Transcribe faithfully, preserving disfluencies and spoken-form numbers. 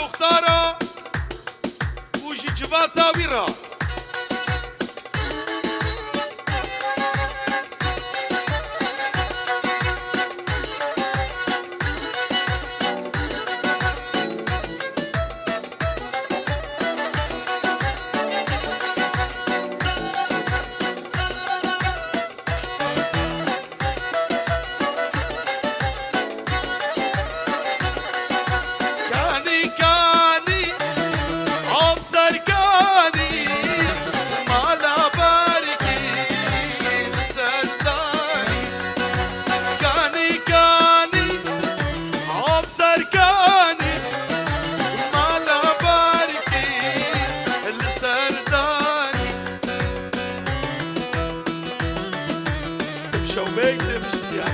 Muxtara û ji civata wî re. Kanî, kanî, av ser kanî, mala berkî li ser danî. Kanî, kanî, av ser kanî, mala berkî li ser danî. Şewbeyek tê biştiya.